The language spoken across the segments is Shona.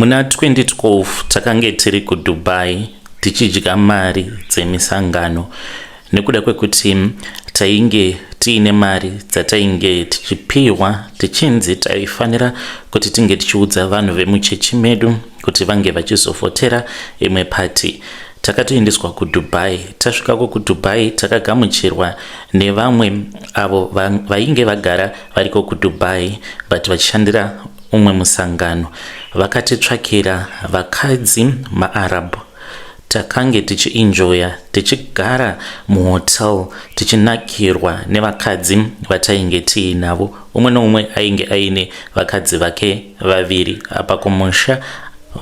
Muna 2012 takange tiri kuDubai tichidya mari dzemisangano nekuda kwekuti tainge tiine mari dzatainge tichipihwa tichinzi taifanira kuti tinge tichiudza vanhu vemuchechi medu kuti vange vachizovhotera imwe pati. Takatoendeswa kuDubai. Tasvikako kuDubai takagamuchirwa nevamwe avo vainge vagara variko kuDubai but vachishandira umwe musangano. Vakatitsvakira vakadzi maArab. Takange tichienjoya tichigara muhotel tichinakirwa nevakadzi vatainge tiinavo. Umwe neumwe ainge aine vakadzi vake vaviri. Apa kumusha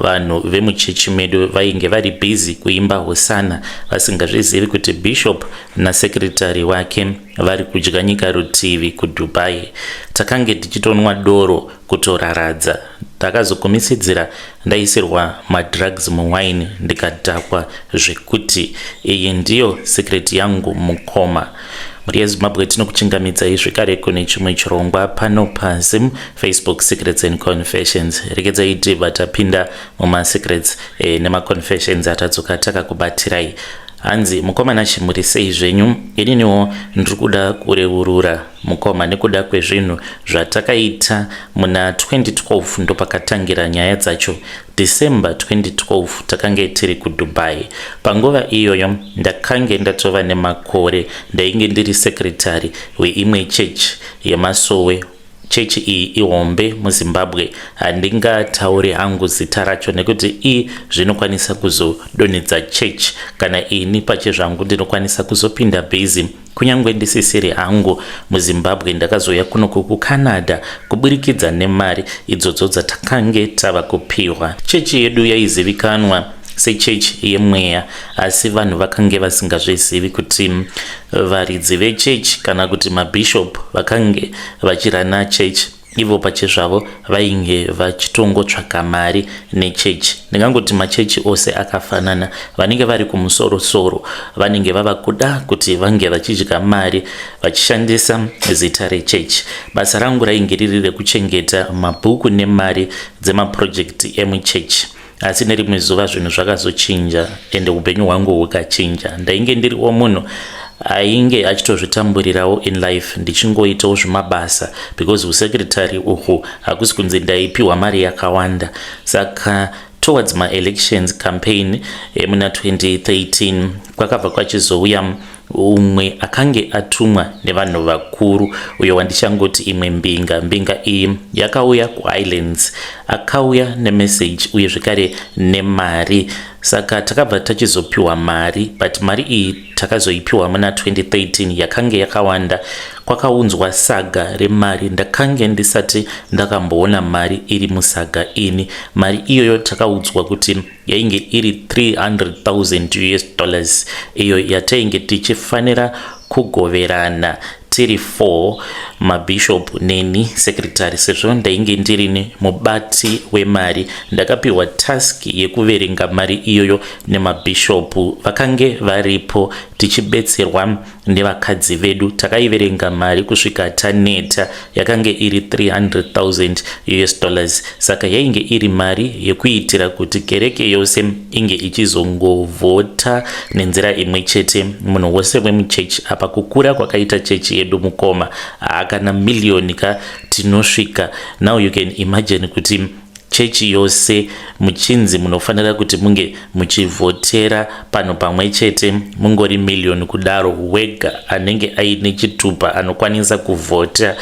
vanhu vemuchechi medu vainge vari busy kuimba hosana vasingazvizivi kuti bishop nasecretary wake vari kudya nyika rutivi kuDubai. Takange tichitonwa doro kutoraradza. Ndakazogumisidzira ndaisirwa madrugs muwine ndikadhakwa zvekuti. Iyi ndiyo secret yangu mukoma. Mhuri yeZimbabwe tinokuchingamidzai zvekare kune chimwe chirongwa pano paZim Facebook Secrets and Confessions. Regedzai tibva tapinda mumasecrets eh, nemaconfessions atadzoka takakubatirai. Hanzi mukoma Nashe muri sei zvenyu? Ininiwo ndiri kuda kureurura mukoma nekuda kwezvinhu zvatakaita muna 2012 ndopakatangira nyaya dzacho. December 2012 takange tiri kuDubai. Panguva iyoyo ndakange ndatova nemakore ndainge ndiri secretary weimwe church yemasowe. Chechi iyi ihombe muZimbabwe, handingatauri hangu zita racho nekuti i zvinokwanisa kuzodonhedza church kana ini pachezvangu ndinokwanisa kuzopinda busy kunyange ndisisiri hangu muZimbabwe. Ndakazouya kunoku kuCanada kuburikidza nemari idzodzo dzatakange tava kupihwa. Chechi yedu yaizivikanwa sechechi yemweya asi vanhu vakange vasingazvizivi kuti varidzi vechechi kana kuti mabishop vakange vachirana chechi ivo pachezvavo vainge vachitongotsvaka mari nechechi. Ndingangoti machechi ose akafanana, vanenge vari kumusoro-soro vanenge vava kuda kuti vange vachidya mari vachishandisa zita rechechi. Basa rangu rainge riri rekuchengeta mabhuku nemari dzemapurojekiti emuchechi. Asi nerimwe zuva zvinhu zvakazochinja ende upenyu hwangu hukachinja. Ndainge ndiriwo munhu ainge achitozvitamburirawo in life ndichingoitawo zvimabasa because usecretary uhu hakusi kunzi ndaipiwa mari yakawanda. Saka towards maelections campaign emuna 2013 kwakabva kwachizouya Umwe akange atumwa nevanhu vakuru uyo wandichangoti imwe mbinga. Mbinga iyi yakauya kuHighlands. Akauya nemessage uye zvekare nemari. Saka takabva tachizopiwa mari but mari iyi takazoipiwa muna 2013 yakange yakawanda. Kwakaunzwa saga remari ndakange ndisati ndakamboona mari iri musaga ini. Mari iyoyo takaudzwa kuti yainge iri 300,000 US dollars iyo yatainge tichifanira kugoverana tiri 4 mabishop neni secretary sezvo ndainge ndirini mubati wemari. Ndakapiwa task yekuverenga mari iyoyo nemabishop vakange varipo tichibetserwa nevakadzi vedu. Takaiverenga mari kusvika taneta. Yakange iri 300,000 US dollars saka yainge iri mari yekuitira kuti kereke yose inge ichizongovhota nenzira imwe chete munhu wose wemuchechi. Apa kukura kwakaita chechi yedu mukoma haakana miliyoni ka tinosvika. Now you can imagine kuti chechi yose muchinzi munofanira kuti munge muchivhotera panhu pamwe chete mungori miliyoni kudaro wega anenge aine chitupa anokwanisa kuvhota.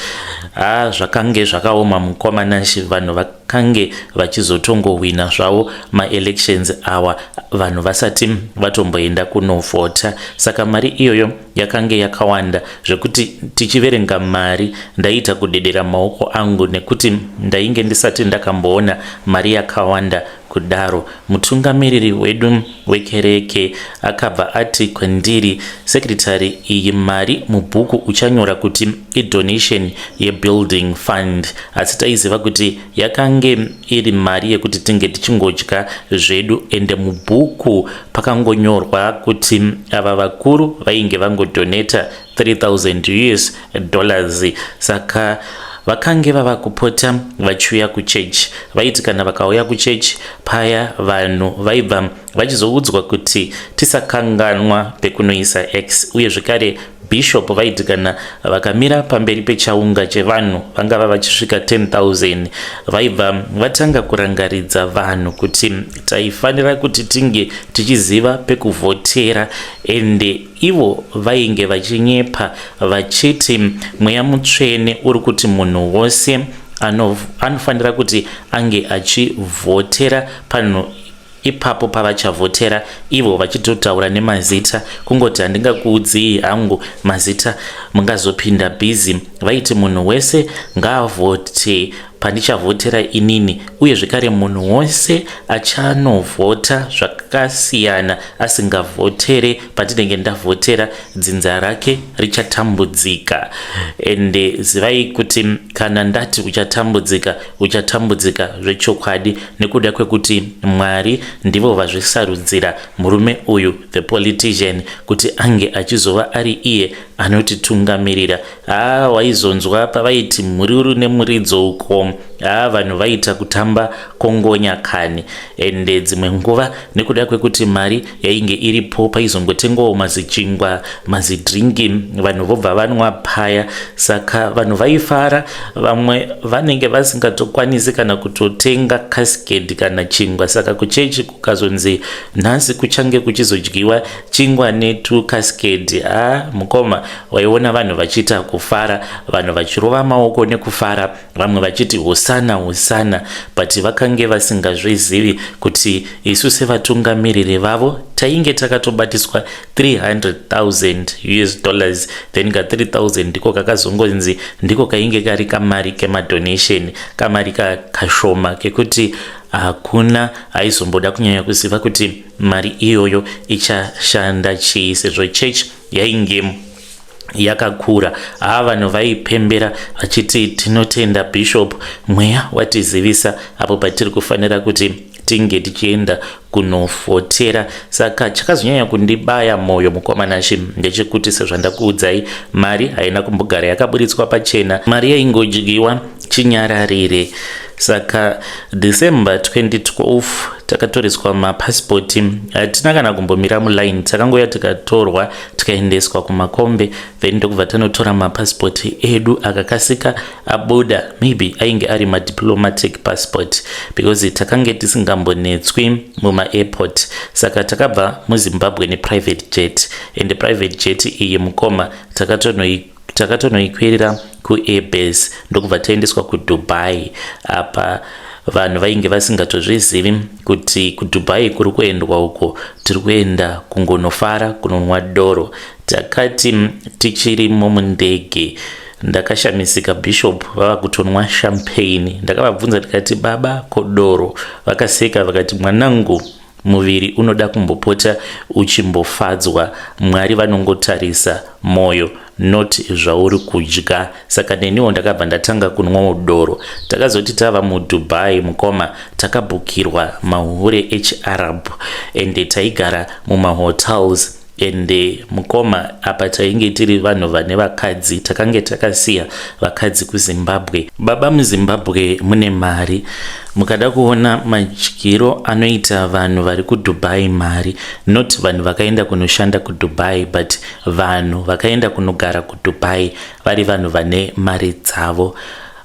Ha, zvakange zvakaoma mukoma Nashe, vanhu vakange vachizotongohwina zvavo maelections awa vanhu vasati vatomboenda kunovhota. Saka mari iyoyo yakange yakawanda zvekuti tichiverenga mari ndaiita kudedera maoko angu nekuti ndainge ndisati ndakamboona mari yakawanda kudaro. Mutungamiriri wedu wekereke akabva ati kwandiri, Secretary, iyi mari mubhuku uchanyora kuti idonation yebuilding fund. Asi taiziva kuti yakange iri mari yekuti tinge tichingodya zvedu ende mubhuku pakangonyorwa kuti ava vakuru vainge vangodonata 3000 US dollars. Saka Vakange vava kupota vachiuya kuchechi. Vaiti kana vakauya kuchechi paya, vanhu vaibva vachizoudzwa kuti tisakanganwa pekunoisa X. Uye zvekare bishop vaiti kana vakamira pamberi pechaunga chevanhu vangava vachisvika 10,000, vaibva vatanga kurangaridza vanhu kuti taifanira kuti tinge tichiziva pekuvhotera. Ende ivo vainge vachinyepa vachiti Mweya Mutsvene uri kuti munhu wose anofanira kuti ange achivhotera panhu ipapo pavachavhotera, ivo vachitotaura nemazita. Kungoti handingakuudzii hangu mazita, mungazopinda bhizi. Vaiti munhu wese ngaavhote pandichavhotera inini, uye zvekare munhu wose achanovhota zvakasiyana asingavhotere pandinenge ndavhotera, dzinza rake richatambudzika. Ende zivai kuti kana ndati uchatambudzika, uchatambudzika zvechokwadi, nekuda kwekuti Mwari ndivo vazvisarudzira murume uyu, the politician, kuti ange achizova ari iye anotitungamirira. Haa, waizonzwa pavaiti mhururu nemuridzo uko. Haa, vanhu vaita kutamba kongonya kani. Ende dzimwe nguva, nekuda kwekuti mari yainge iripo, paizongotengwawo mazichingwa, mazidringi, vanhu vobva vanwa paya. Saka vanhu vaifara. Vamwe vanenge vasingatokwanisi kana kutotenga cascade kana chingwa, saka kuchechi kukazonzi nhasi kuchange kuchizodyiwa chingwa netucascade, ha, mukoma, waiona vanhu vachiita kufara, vanhu vachirova maoko nekufara, vamwe vachiti hosana, hosana. But vakange vasingazvizivi kuti isu sevatungamiriri vavo tainge takatobatiswa 300,000 US dollars. Then ka 3000 ndiko kakazongonzi ndiko kainge kari kamari kemadonation, kamari kashoma kekuti hakuna aizomboda kunyanya kuziva kuti mari iyoyo ichashanda chii, sezvo church yainge yakakura. Haa, vanhu vaipembera vachiti tinotenda bishop, mweya watizivisa apo patiri kufanira kuti tinge tichienda kunovhotera. Saka chakazonyanya kundibaya mwoyo, mukoma Nashe, ndechekuti sezvandakuudzai, mari haina kumbogara yakaburitswa pachena, mari yaingodyiwa chinyararire. Saka December 2012 takatoreswa mapasipoti. Hatina kana kumbomira muline, takangoya tikatorwa tikaendeswa kumakombe, then ndokubva tanotora mapasipoti edu. Akakasika abuda, maybe ainge ari madiplomatic passport, because takange tisingambonetswi mumaairport. Saka takabva muZimbabwe neprivate jet, and private jet iyi, mukoma, takatonoikwirira kuairbase, ndokubva taendeswa kuDubai. Apa vanhu vainge vasingatozvizivi kuti kuDubai kuri kuendwa uko tiri kuenda kungonofara, kunonwa doro. Takati tichirimo mundege, ndakashamisika bishop vava kutonwa champagne. Ndakavabvunza ndikati, "Baba, kodoro?" Vakaseka vakati, "Mwanangu, muviri unoda kumbopota uchimbofadzwa. Mwari vanongotarisa mwoyo, not zvauri kudya." Saka neniwo ndakabva ndatanga kunwawo doro. Takazoti tava muDubai, mukoma, takabhukirwa mahure echiArab, ende taigara mumahotels. Ende mukoma, apa tainge tiri vanhu vane vakadzi, takange takasiya vakadzi kuZimbabwe. Baba, muZimbabwe mune mari. Mukada kuona madyiro anoita vanhu vari kuDubai mari, not vanhu vakaenda kunoshanda kuDubai, but vanhu vakaenda kunogara kuDubai vari vanhu vane mari dzavo,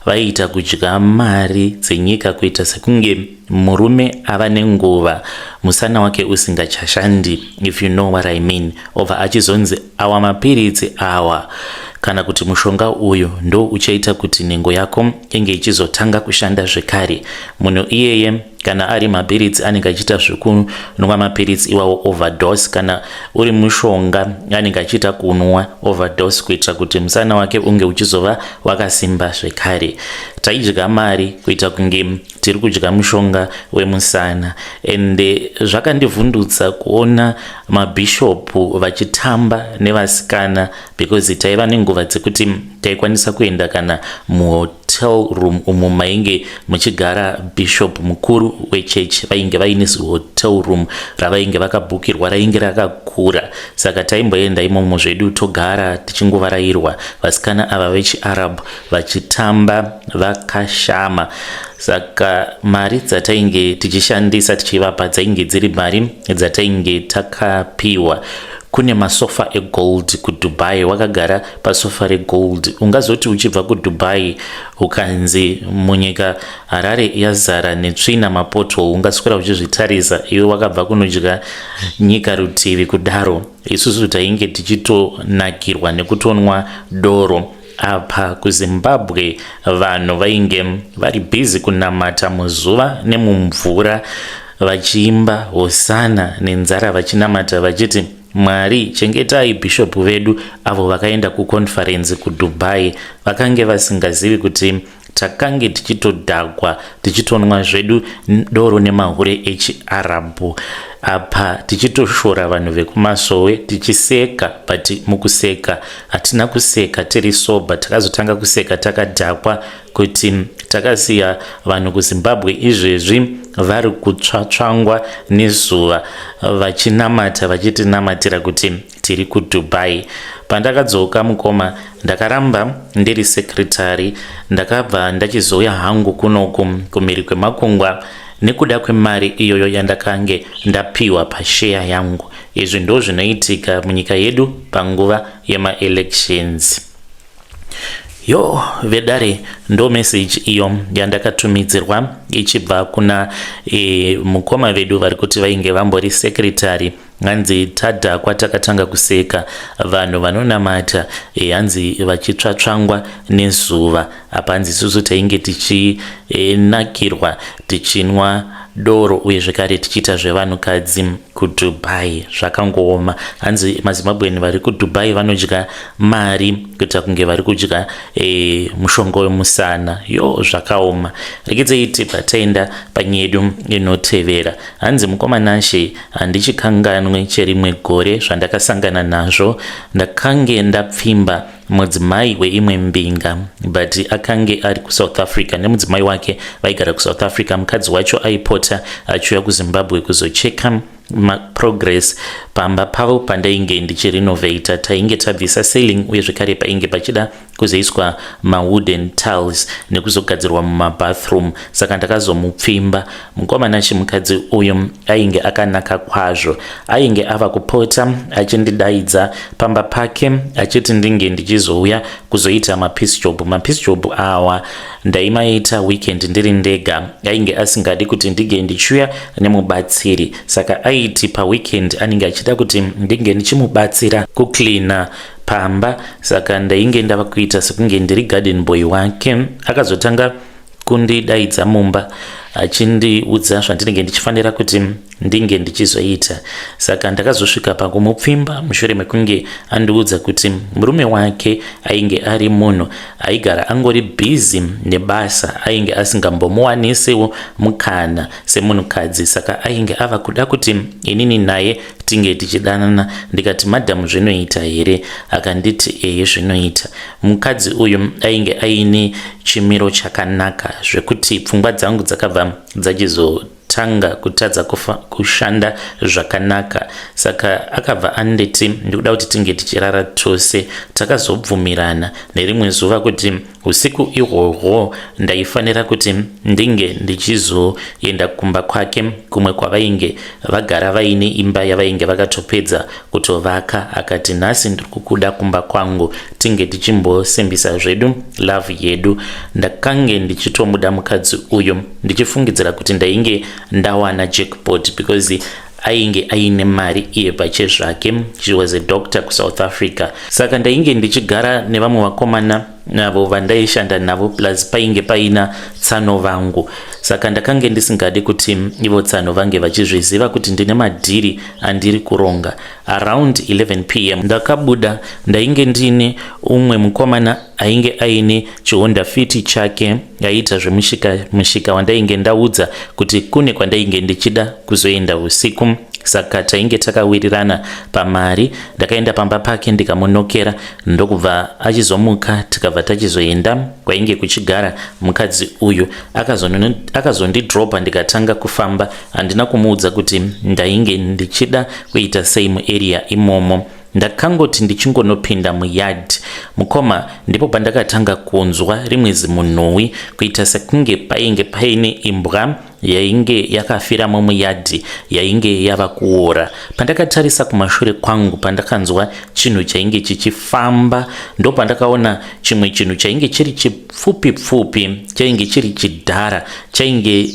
vaiita kudya mari dzenyika kuita sekunge murume ava nenguva musana wake usingachashandi, if you know what I mean. Obva achizonzi awa mapiritsi awa kana kuti mushonga uyu ndo uchaita kuti nhengo yako inge ichizotanga kushanda zvekare. Munhu iyeye, kana ari mapiritsi, anenge achiita zvekunwa mapiritsi iwawo overdose. Kana uri mushonga, anenge achiita kunwa overdose kuitira kuti musana wake unge uchizova wakasimba zvekare. Taidya mari kuita kunge tiri kudya mushonga wemusana. Ende zvakandivhundutsa kuona mabhishopu vachitamba nevasikana, because taiva nenguva dzekuti taikwanisa kuenda kana muhotera. muhotel room umu mainge muchigara bishop mukuru wechechi. Vainge vaine zihotel room ravainge vakabhukirwa, rainge rakakura, saka taimboenda imomo zvedu togara tichingovarairwa, vasikana ava vechiArab vachitamba vakashama. Saka mari dzatainge tichishandisa tichivapa dzainge dziri mari dzatainge takapiwa. Kune masofa egold kuDubai. Wakagara pasofa regold, ungazoti uchibva kuDubai ukanzi munyika Harare yazara netsvina, mapothole, ungaswera uchizvitarisa iwe wakabva kunodya nyika rutivi kudaro. Isusu tainge tichitonakirwa nekutonwa doro. Apa kuZimbabwe vanhu vainge vari bhizi kunamata muzuva nemumvura, vachiimba hosana nenzara, vachinamata vachiti, "Mwari, chengetai bhishopu vedu avo vakaenda kuconference kuDubai." Vakange vasingazivi kuti takange tichitodhakwa, tichitonwa zvedu doro nemahure echiArabhu, apa tichitoshora vanhu vekumasowe, tichiseka. But mukuseka hatina kuseka tiri sober, takazotanga kuseka takadhakwa kuti takasiya vanhu kuZimbabwe izvezvi vari kutsvatsvangwa nezuva, vachinamata, vachitinamatira kuti tiri kuDubai. Pandakadzoka, mukoma, ndakaramba ndiri secretary. Ndakabva ndachizouya hangu kunoku kumhiri kwemakungwa nekuda kwemari iyoyo yandakange ndapiwa pasheya yangu. Izvi ndo zvinoitika munyika yedu panguva yemaelections. Yo vedare, ndo meseji iyo yandakatumidzirwa ichibva kuna mukoma vedu vari kuti vainge vambori secretary. Hanzi tadhakwa takatanga kuseka vanhu vanonamata, hanzi vachitsvatsvangwa nezuva. Apa hanzi isusu tainge tichinakirwa, tichinwa doro uye zvekare tichiita zvevanhukadzi kuDubai. Zvakangooma. Hanzi maZimbabweni vari kuDubai vanodya mari kuita kunge vari kudya mushonga wemusana. Yo, zvakaoma. Regedzei tibva taenda panyedu inotevera. Hanzi, "Mukoma Nashe, handichikanganwe cherimwe gore zvandakasangana nazvo. Ndakange ndapfimba mudzimai weimwe mbinga, but akange ari kuSouth Africa nemudzimai wake. Vaigara kuSouth Africa. Mukadzi wacho aipota achiuya kuZimbabwe kuzocheka maprogress pamba pavo pandainge ndichirenovata. Tainge tabvisa ceiling uye zvekare painge pachida kuzoiswa mawooden tiles nekuzogadzirwa mumabathroom. Saka ndakazomupfimba, mukoma Nashe. Mukadzi uyu ainge akanaka kwazvo. Ainge ava kupota achindidaidza pamba pake achiti ndinge ndichizouya kuzoita mapiece job. Mapiece job awa ndaimaita weekend ndiri ndega. Ainge asingadi kuti ndinge ndichiuya nemubatsiri, saka aiti paweekend anenge achida kuti ndinge ndichimubatsira kucleana pamba. Saka ndainge ndava kuita sekunge ndiri garden boy wake. Akazotanga kundidaidza mumba achindiudza zvandinenge ndichifanira kuti ndinge ndichizoita. Saka ndakazosvika pakumupfimba mushure mekunge andiudza kuti murume wake ainge ari munhu aigara angori bhizi nebasa, ainge asingambomuwanisewo mukana semunhukadzi. Saka ainge ava kuda kuti inini naye tinge tichidanana. Ndikati, 'Madhamu, zvinoita here?' Akanditi, 'Ehe, zvinoita.' Mukadzi uyu ainge aine chimiro chakanaka zvekuti pfungwa dzangu dzakabva dzachizotanga kutadza kushanda zvakanaka. Saka akabva anditi, 'Ndikuda kuti tinge tichirara tose.' Takazobvumirana nerimwe zuva kuti usiku ihwohwo ndaifanira kuti ndinge ndichizoenda kumba kwake, kumwe kwavainge vagara vaine imba yavainge vakatopedza kutovaka. Akati, 'Nhasi ndiri kukuda kumba kwangu, tinge tichimbosimbisa zvedu love yedu.' Ndakange ndichitomuda mukadzi uyu, ndichifungidzira kuti ndainge ndawana jackpot because ainge aine mari iye pachezvake. She was a doctor kuSouth Africa. Saka ndainge ndichigara nevamwe vakomana navo vandaishanda navo, plus painge paina tsano vangu. Saka ndakange ndisingadi kuti ivo tsano vange vachizviziva kuti ndine madhiri andiri kuronga. Around 11 p.m. ndakabuda. Ndainge ndine umwe mukomana ainge aine chiHonda Fit chake, aiita zvemushika mushika, wandainge ndaudza kuti kune kwandainge ndichida kuzoenda usiku. Saka tainge takawirirana pamari. Ndakaenda pamba pake ndikamunokera, ndokubva achizomuka, tikabva tachizoenda kwainge kuchigara mukadzi uyu. Akazondidropa ndikatanga kufamba. Handina kumuudza kuti ndainge ndichida kuita sei muarea imomo. Ndakangoti ndichingonopinda muyard, mukoma, ndipo pandakatanga kunzwa rimwe zimunhuwi, kuita sekunge painge paine imbwa yainge yakafiramo muyadhi yainge yava kuora. Pandakatarisa kumashure kwangu, pandakanzwa chinhu chainge chichifamba, ndopandakaona chimwe chinhu chainge chiri chipfupi pfupi, chainge chiri chidhara, chainge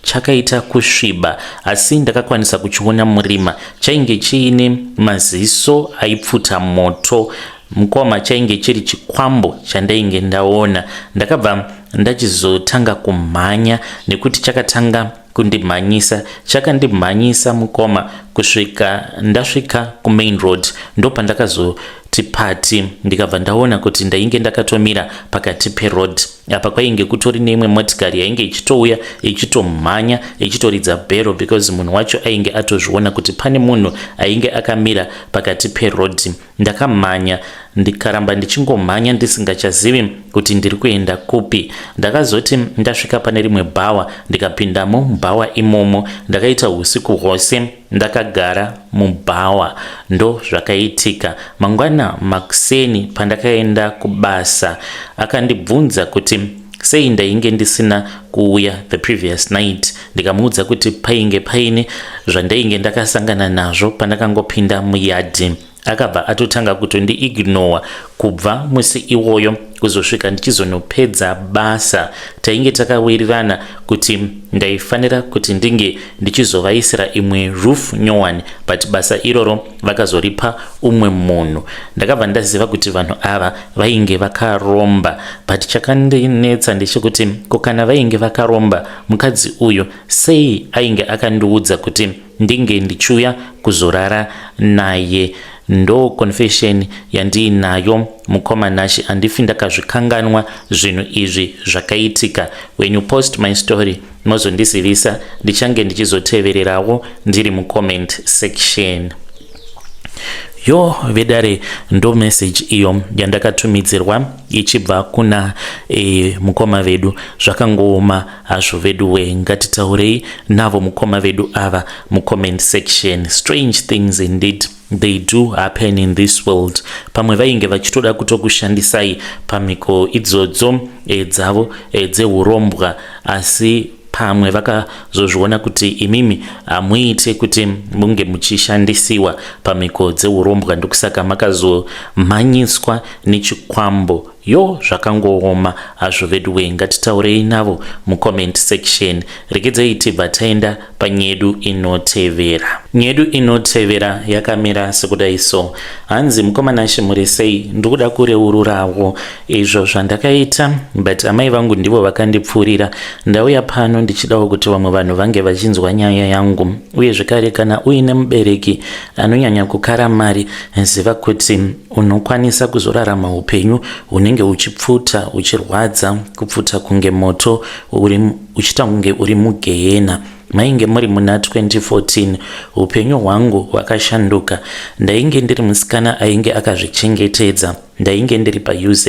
chakaita kusviba, asi ndakakwanisa kuchiona murima. Chainge chiine maziso aipfuta moto, mukoma. Chainge chiri chikwambo chandainge ndaona. Ndakabva ndachizotanga kumhanya nekuti chakatanga kundimhanyisa. Chakandimhanyisa, mukoma, kusvika ndasvika kumain road. Ndopandakazoti pati, ndikabva ndaona kuti ndainge ndakatomira pakati peroad. Apa kwainge kutori neimwe motikari yainge ichitouya ichitomhanya, ichitoridza bhero, because munhu wacho ainge atozviona kuti pane munhu ainge akamira pakati peroad. Ndakamhanya, ndikaramba ndichingomhanya, ndisingachazivi kuti ndiri kuenda kupi. Ndakazoti ndasvika pane rimwe bhawa, ndikapindamo mubhawa imomo. Ndakaita usiku hwose ndakagara mubhawa. Ndo zvakaitika. Mangwana makuseni pandakaenda kubasa, akandibvunza kuti sei ndainge ndisina kuuya the previous night. Ndikamuudza kuti painge paine zvandainge ndakasangana nazvo pandakangopinda muyadhi. Akabva atotanga kutondiignora kubva musi iwoyo kuzosvika ndichizonopedza basa. Tainge takawirirana kuti ndaifanira kuti ndinge ndichizovaisira imwe roof nyowani, but basa iroro vakazoripa umwe munhu. Ndakabva ndaziva kuti vanhu ava vainge vakaromba, but chakandinetsa ndechekuti, ko kana vainge vakaromba, mukadzi uyu sei ainge akandiudza kuti ndinge ndichiuya kuzorara naye? Ndo confession yandiinayo, mukoma Nashi. Handifi ndakazvikanganwa zvinhu izvi zvakaitika. When you post my story, mozondizivisa, ndichange ndichizotevererawo ndiri mucomment section. Yo vedare, ndo message iyo yandakatumidzirwa ichibva kuna mukoma vedu. Zvakangooma hazvo vedu we. Ngatitaurei navo mukoma vedu ava mucomment section. Strange things indeed, they do happen in this world. Pamwe vainge vachitoda kutokushandisai pamhiko idzodzo dzavo dzeurombwa, asi pamwe vakazozviona kuti imimi hamuite kuti munge muchishandisiwa pamhiko dzeurombwa, ndokusaka makazomhanyiswa nechikwambo. Yo, zvakangooma hazvo vedu we. Ngatitaurei navo mucomment section. Regedzai tibva taenda panyedu inotevera. Nyedu inotevera yakamira sekudai so. Hanzi, "Mukoma Nashi, muri sei? Ndikuda kureururawo izvo zvandakaita, but amai vangu ndivo vakandipfuurira. Ndauya pano ndichidawo kuti vamwe vanhu vange vachinzwa nyaya yangu. Uye zvekare, kana uine mubereki anonyanya kukara mari, ziva kuti unokwanisa kuzorarama upenyu hunenge huchipfuta, uchirwadza, kupfuta kunge moto, uchiita kunge uri mugehena. Mainge muri muna 2014, upenyu hwangu hwakashanduka. Ndainge ndiri musikana ainge akazvichengetedza. Ndainge ndiri paUZ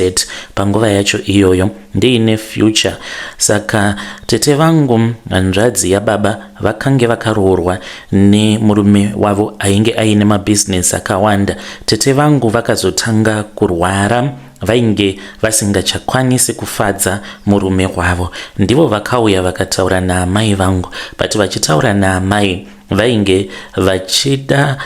panguva yacho iyoyo, ndiine future. Saka tete vangu, hanzvadzi yababa, vakange vakaroorwa nemurume wavo ainge aine mabhizinesi akawanda. Tete vangu vakazotanga kurwara, vainge vasingachakwanisi kufadza murume wavo. Ndivo vakauya vakataura naamai vangu, but vachitaura naamai vainge vachida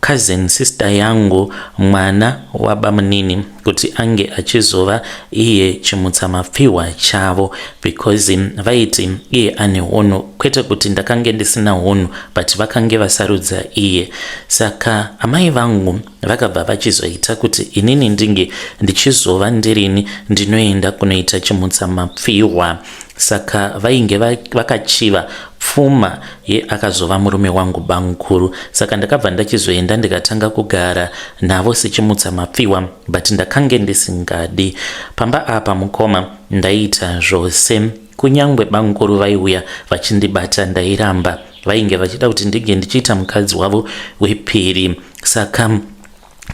cousin sister yangu, mwana wabamunini, kuti ange achizova iye chimutsamapfihwa chavo, because vaiti iye ane unhu. Kwete kuti ndakange ndisina unhu, but vakange vasarudza iye. Saka amai vangu vakabva vachizoita kuti inini ndinge ndichizova ndirini ndinoenda kunoita chimutsamapfihwa. Saka vainge vakachiva pfuma yeakazova murume wangu, bamukuru. Saka ndakabva ndachizoenda, ndikatanga kugara navo sechimutsamapfihwa, but ndakange ndisingadi. Pamba apa, mukoma, ndaiita zvose. Kunyangwe bamukuru vaiuya vachindibata, ndairamba. Vainge vachida kuti ndinge ndichiita mukadzi wavo wepiri. Saka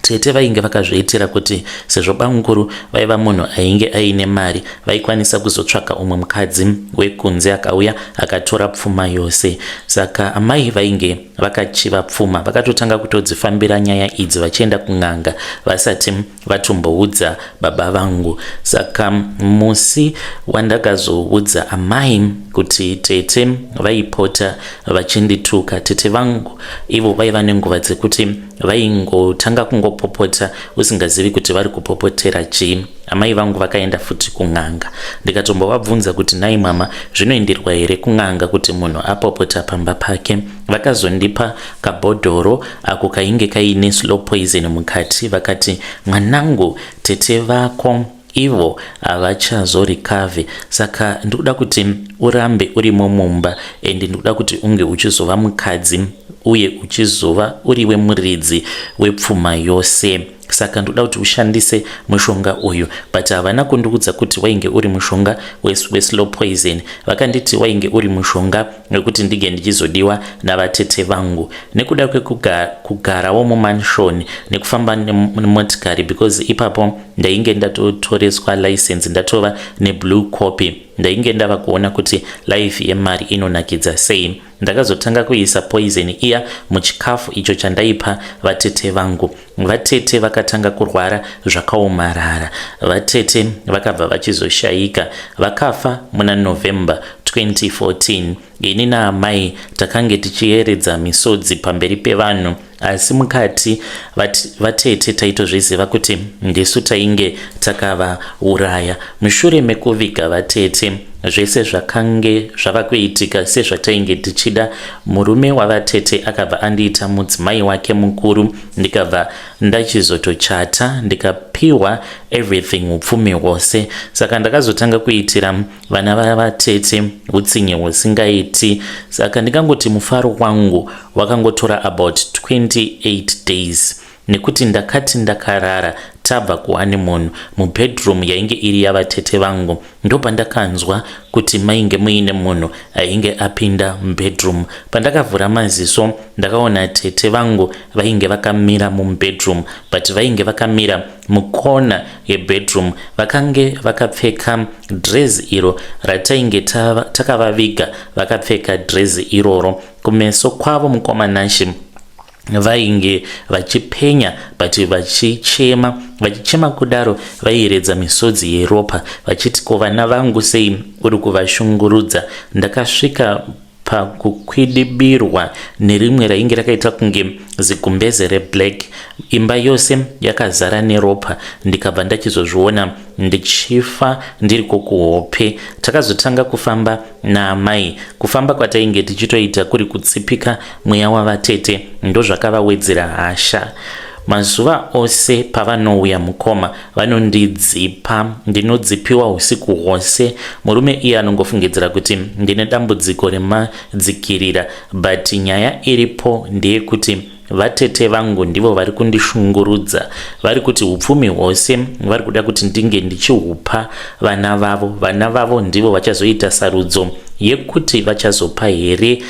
tete vainge vakazviitira kuti sezvo bamukuru vaiva munhu ainge aine mari, vaikwanisa kuzotsvaka umwe mukadzi wekunze akauya akatora pfuma yose. Saka amai vainge vakachiva pfuma, vakatotanga kutodzifambira nyaya idzi vachienda kun'anga vasati vatomboudza baba vangu. Saka musi wandakazoudza amai kuti tete vaipota vachindituka, tete vangu ivo vaiva nenguva dzekuti vaingotanga kungopopota usingazivi kuti vari kupopotera chii. Amai vangu vakaenda futi kun'anga, ndikatombovabvunza kuti, "Nhai mama, zvinoenderwa here kun'anga kuti munhu apopota pamba pake?" Vakazondipa kabhodhoro ako kainge kaine slow poison mukati. Vakati, "Mwanangu, tete vako ivo havachazorikavhe, saka ndikuda kuti urambe urimo mumba and ndikuda kuti unge uchizova mukadzi uye uchizova uriwe muridzi wepfuma yose. Saka ndoda kuti ushandise mushonga uyu." But havana kundiudza kuti wainge uri mushonga weslow poison. Vakanditi wainge uri mushonga wekuti ndinge ndichizodiwa navatete vangu nekuda kwekugarawo mumansion nekufamba nemotikari, because ipapo ndainge ndatotoreswa license, ndatova neblue copy. Ndainge ndava kuona kuti life yemari inonakidza sei. Ndakazotanga kuisa poison iya muchikafu icho chandaipa vatete vangu. Vatete vakatanga kurwara zvakaomarara. Vatete vakabva vachizoshayika, vakafa muna November 2014. Ini naamai takange tichiyeredza misodzi pamberi pevanhu, asi mukati vatete taitozviziva kuti ndisu tainge takavauraya. Mushure mekuviga vatete, zvese zvakange zvava kuitika sezvatainge tichida. Murume wavatete akabva andiita mudzimai wake mukuru, ndikabva ndachizotochata, ndikapiwa everything, upfumi hwose. Saka ndakazotanga kuitira vana vavatete utsinye husingaiti. Saka ndingangoti mufaro wangu wakangotora about 28 days, nekuti ndakati ndakarara tabva kuhoneymoon mubedroom yainge iri yavatete vangu, ndopandakanzwa kuti mainge muine munhu ainge apinda mubedroom. Pandakavhura maziso, ndakaona tete vangu vainge vakamira mubedroom, but vainge vakamira mukona yebedroom. Vakange vakapfeka dress iro ratainge takavaviga vakapfeka dress iroro. Kumeso kwavo, mukoma Nashi, vainge vachipenya, but vachichema. Vachichema kudaro, vaiyeredza misodzi yeropa vachiti, "Ko vana vangu sei uri kuvashungurudza?" Ndakasvika pakukwidibirwa nerimwe rainge rakaita kunge zigumbeze reblack, imba yose yakazara neropa. Ndikabva ndachizozviona ndichifa ndiri kukuhope. Takazotanga kufamba naamai. Kufamba kwatainge tichitoita kuri kutsipika mweya wavatete, ndozvakavawedzera hasha. Mazuva ose pavanouya, mukoma, vanondidzipa. Ndinodzipiwa usiku hwose. Murume iye anongofungidzira kuti ndine dambudziko remadzikirira, but nyaya iripo ndeyekuti vatete vangu ndivo vari kundishungurudza. Vari kuti upfumi hwose vari kuda kuti ndinge ndichihupa vana vavo. Vana vavo ndivo vachazoita sarudzo yekuti vachazopa here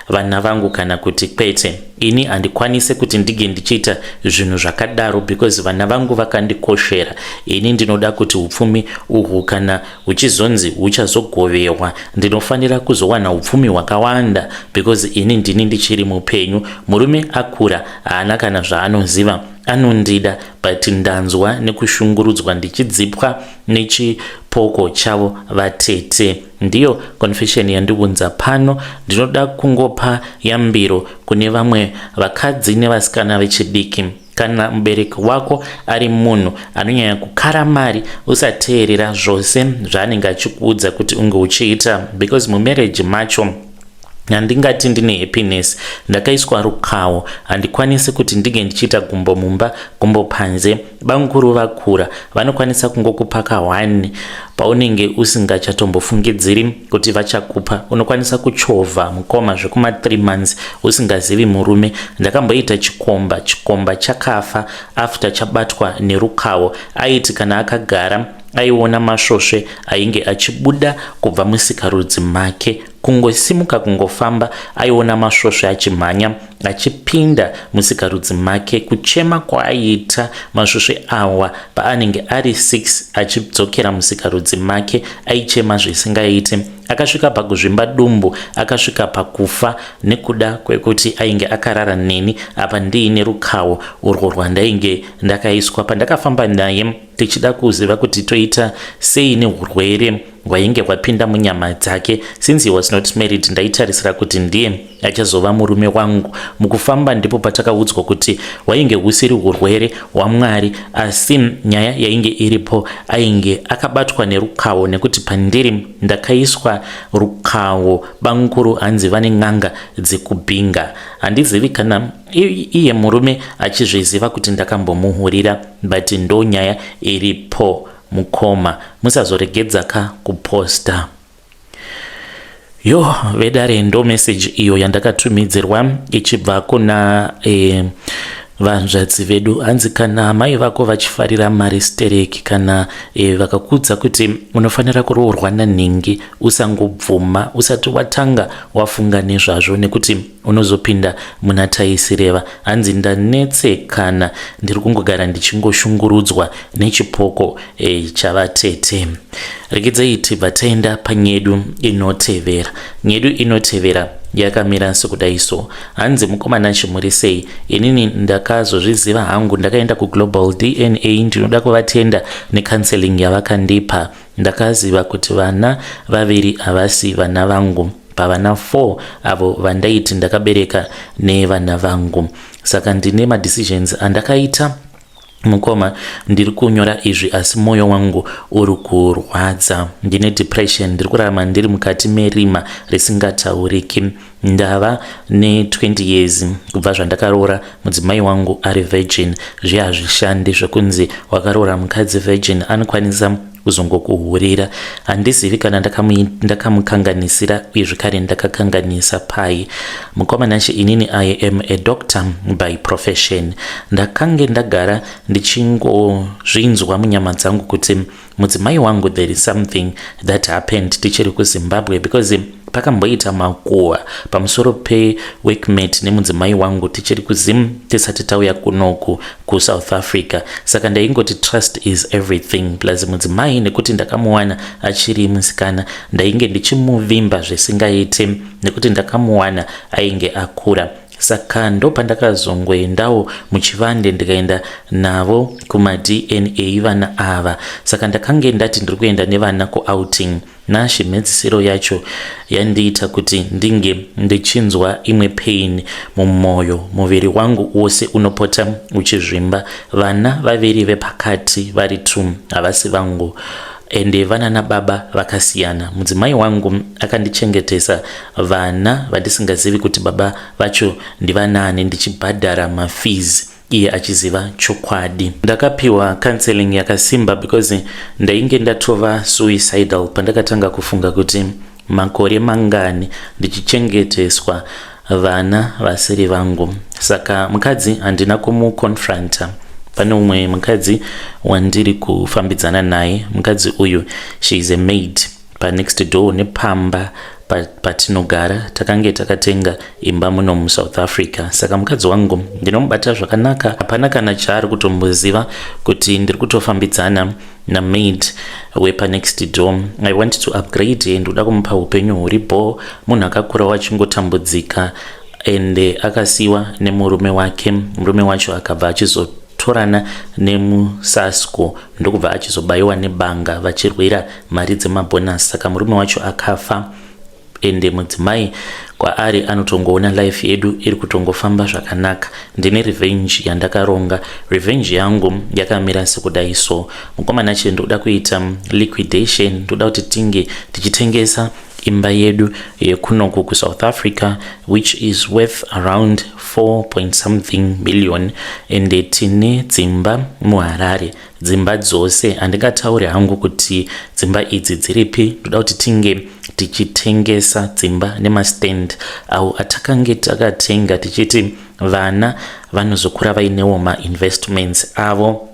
vana vangu kana kuti kwete. Ini handikwanisi kuti ndinge ndichiita zvinhu zvakadaro because vana vangu vakandikoshera. Ini ndinoda kuti upfumi uhwu kana huchizonzi huchazogoverwa, ndinofanira kuzowana upfumi hwakawanda because ini ndini ndichiri mupenyu. Murume akura, haana kana zvaanoziva. Anondida, but ndanzwa nekushungurudzwa ndichidzipwa nechipoko chavo vatete. Ndiyo confession yandiunza pano. Ndinoda kungopa yambiro kune vamwe vakadzi nevasikana vechidiki: kana mubereki wako ari munhu anonyanya kukara mari, usateerera zvose zvaanenge achikuudza kuti unge uchiita, because mumarriage macho handingati ndine happiness. Ndakaiswa rukawo, handikwanisi kuti ndinge ndichiita gumbo mumba, gumbo panze. Bamukuru vakura, vanokwanisa kungokupa ka1 paunenge usingachatombofungidziri kuti vachakupa. Unokwanisa kuchovha, mukoma, zvekuma 3 months usingazivi murume. Ndakamboita chikomba, chikomba chakafa after chabatwa nerukawo. Aiti kana akagara, aiona masvosve ainge achibuda kubva musikarudzi make. Kungosimuka kungofamba aiona masvosve achimhanya achipinda musikarudzi make. Kuchema kwaaiita masvosve awa paanenge ari 6 achidzokera musikarudzi make aichema zvisingaite. Akasvika pakuzvimba dumbu akasvika pakufa nekuda kwekuti ainge akarara neni apa ndiine rukawo urwo rwandainge ndakaiswa pandakafamba naye tichida kuziva kuti toita sei neurwere hwainge hwapinda munyama dzake. Since he was not married, ndaitarisira kuti ndiye achazova murume wangu. Mukufamba ndipo patakaudzwa kuti hwainge husiri urwere hwaMwari, asi nyaya yainge iripo ainge akabatwa nerukawo, nekuti pandiri ndakaiswa rukawo. Bamukuru hanzi vane n'anga dzekubhinga. Handizivi kana iye murume achizviziva kuti ndakambomuhurira, but ndo nyaya iripo. Mukoma, musazoregedza ka kuposta. Yo vedare, ndo meseji iyo yandakatumidzirwa ichibva kuna vanzvadzi vedu. Hanzi kana mai vako vachifarira mari stereki, kana vakakudza kuti unofanira kuroorwa nanhingi, usangobvuma usati watanga wafunga nezvazvo, nekuti unozopinda muna taisireva. Hanzi ndanetsekana, ndiri kungogara ndichingoshungurudzwa nechipoko chavatete. Regedzai tibva taenda panyedu inotevera. Nyedu inotevera yakamira sekudai so. Hanzi, "Mukomana, chimuri sei? Inini ndakazozviziva hangu, ndakaenda kuGlobal DNA. Ndinoda kuvatenda necounseling yavakandipa. Ndakaziva kuti vana vaviri havasi vana vangu pavana 4 avo vandaiti ndakabereka nevana vangu. Saka ndine madecisions andakaita. Mukoma, ndiri kunyora izvi asi mwoyo wangu uri kurwadza. Ndine depression, ndiri kurarama ndiri mukati merima risingatauriki. Ndava ne20 years kubva zvandakaroora mudzimai wangu ari virgin. Zviye hazvishandi zvekunzi wakaroora mukadzi virgin, anokwanisa kuzongokuhurira. Handizivi kana ndakamukanganisira uye zvekare ndakakanganisa pai. Mukoma Nashe, inini I am a doctor by profession. Ndakange ndagara ndichingozvinzwa munyama dzangu kuti mudzimai wangu, there is something that happened tichiri kuZimbabwe, because pakamboita makuhwa pamusoro peworkmate nemudzimai wangu tichiri kuZim, tisati tauya kunoku kuSouth Africa. Saka ndaingoti trust is everything, plus mudzimai nekuti ndakamuwana achiri musikana, ndainge ndichimuvimba zvisingaite nekuti ndakamuwana ainge akura. Saka ndopandakazongoendawo muchivande, ndikaenda navo kumaDNA vana ava. Saka ndakange ndati ndiri kuenda nevana kuouting. Nashe, mhedzisiro yacho yandiita kuti ndinge ndichinzwa imwe pain mumwoyo. Muviri wangu wose unopota uchizvimba. Vana vaviri vepakati vari two havasi vangu, ende vana nababa vakasiyana. Mudzimai wangu akandichengetesa vana vandisingazivi kuti baba vacho ndivanani, ndichibhadhara mafees iye achiziva chokwadi. Ndakapiwa counseling yakasimba because ndainge ndatova suicidal pandakatanga kufunga kuti makore mangani ndichichengeteswa vana vasiri vangu. Saka mukadzi handina kumuconfronta. Pane umwe mukadzi wandiri kufambidzana naye. Mukadzi uyu, she is a maid panext door nepamba patinogara. Takange takatenga imba muno muSouth Africa. Saka mukadzi wangu ndinomubata zvakanaka, hapana kana chaari kutomboziva kuti ndiri kutofambidzana namaid wepanext door. I want to upgrade, ndoda kumupa upenyu huri bo. Munhu akakurawo achingotambudzika, ende akasiyiwa nemurume wake. Murume wacho akabva achizotorana nemusasko, ndokubva achizobayiwa nebanga vachirwira mari dzemabhonasi. Saka murume wacho akafa, ende mudzimai kwaari anotongoona life yedu iri kutongofamba zvakanaka. Ndine revenge yandakaronga. Revenge yangu yakamira sekudai so. Mukomana che, ndoda kuita liquidation. Ndoda kuti tinge tichitengesa imba yedu yekunoku kuSouth Africa, which is worth around 4 point something million, ende tine dzimba muHarare, dzimba dzose. Handingatauri hangu kuti dzimba idzi dziripi. Ndoda kuti tinge tichitengesa dzimba nemastand awo atakange takatenga, tichiti vana vanozokura vainewo mainvestments avo.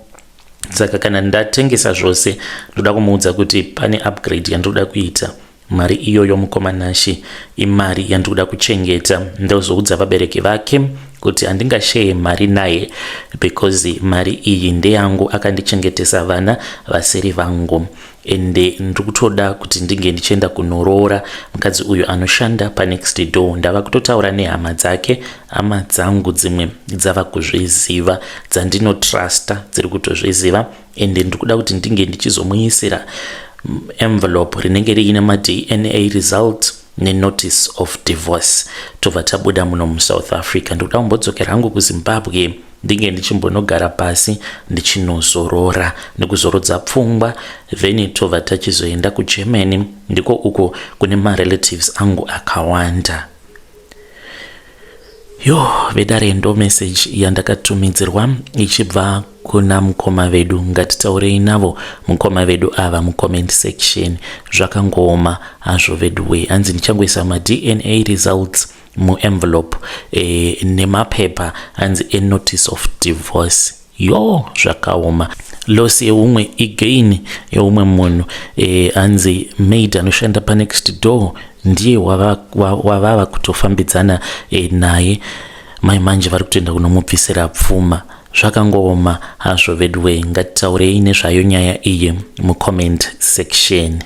Saka kana ndatengesa zvose, ndoda kumuudza kuti pane upgrade yandoda kuita. Mari iyoyo mukoma Nashy imari yandikuda kuchengeta ndozoudza vabereki vake kuti handingasheye mari naye because mari iyi ndeyangu akandichengetesa vana vasiri vangu ende ndiri kutoda kuti ndinge ndichienda kunoroora mukadzi uyu anoshanda panext door. Ndava kutotaura nehama dzake, hama dzangu dzimwe dzava kuzviziva, dzandinotrusta dziri kutozviziva, ende ndiri kuda kuti ndinge ndichizomuisira envelope rinenge riine maDNA result nenotice of divorce, tobva tabuda muno muSouth Africa. Ndikuda kumbodzokera hangu kuZimbabwe, ndinge ndichimbonogara pasi ndichinozorora nekuzorodza pfungwa, then tobva tachizoenda kuGermany, ndiko uko kune marelatives angu akawanda. Yo vedare, ndo message yandakatumidzirwa ichibva kuna mukoma vedu. Ngatitaurei navo mukoma vedu ava mucomment section. Zvakangooma hazvo vedu we. Hanzi ndichangoisa maDNA results muenvelope nemapepa hanzi enotice of divorce. Yo, zvakaoma. Loss yeumwe igain yeumwe munhu. Hanzi maid anoshanda panext door ndiye wavava kutofambidzana naye. Mai manje vari kutoenda kunomubvisira pfuma. Zvakangooma hazvo veduwe. Ngatitaurei nezvayo nyaya iyi mucomment section.